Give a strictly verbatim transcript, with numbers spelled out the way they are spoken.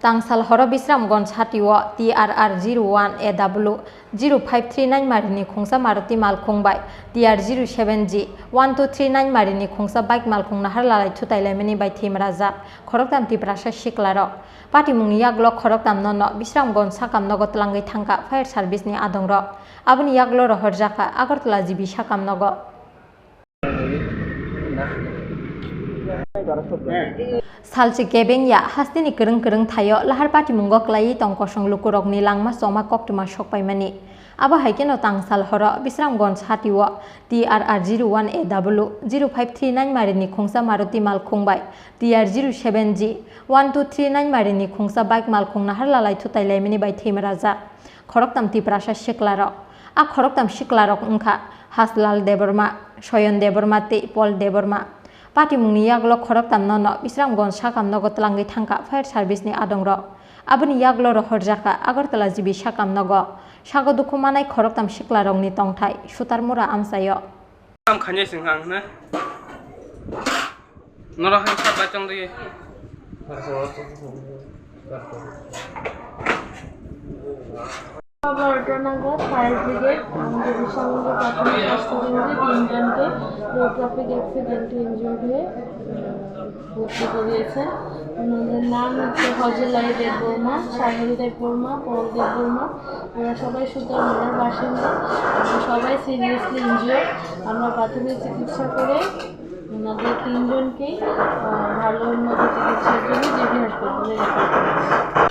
Tangsal horo Bisramganj hatio T R R zero one A W zero five three nine marini khungsa Maruti malkhung bai T R zero seven G one two three nine marini khungsa bike malkhung nahar lalai thutai laimani bai thwimrajak khoroktham Tiprasa siklarok. Patimungni yagulo khoroktham nono Bisramganj sakam nogo twlangwi thangkha fire service ni adongrok. Aboni yagulo rohorjakha Agartala G B sakam nogo. Salchi kebeng ya hasteni kwrwng kwrwng thaio lahar patimungo kwlaiwi tong kosong lukurokni langma choma koktwma sokpaimani. Abo hai kheno tangsal horo Bisramganj hatio T R R zero one A W zero five three nine marini khungsa Maruti malkhung bai T R zero seven G one two three nine marini khungsa bike malkhung nahar lalai thutai laimani bai thwimrajak khoroktham Tiprasa siklarok. A khoroktham siklarok wngkha Haslal Debbarma, Soyon Debbarma tei Paul Debbarma. Patimungni yagulo khoroktham nono Bisramganj sakam nogo twlangwi thangkha fire service ni adongrok. Aboni yagulo rohorjakha Agartala G B sakam nogo. Sago dukhu manai khoroktham siklarokni tongthai Sutarmura amchaio. Kam khanya sing hang na. Noro hang sa bachang de. বারোটা নাগাদ fire brigade আমাদের বিশালগঞ্জ প্রাথমিক স্বাস্থ্যকেন্দ্রে তিনজনকে road traffic অ্যাক্সিডেন্টে ইনজিওর্ড হয়ে, উম, ভর্তি করিয়েছেন। ওনাদের নাম হচ্ছে ফজল আলী দেববর্মা, সাহিল দেববর্মা, পল দেববর্মা। ওরা সবাই সুতারমুড়ার বাসিন্দা। আমরা সবাই সিরিয়াসলি ইনজিওর্ড। আমরা প্রাথমিক চিকিৎসা করে ওনাদের তিনজনকেই, আহ, ভালো উন্নত চিকিৎসার জন্য জিবি হাসপাতালে রেফার করেছি।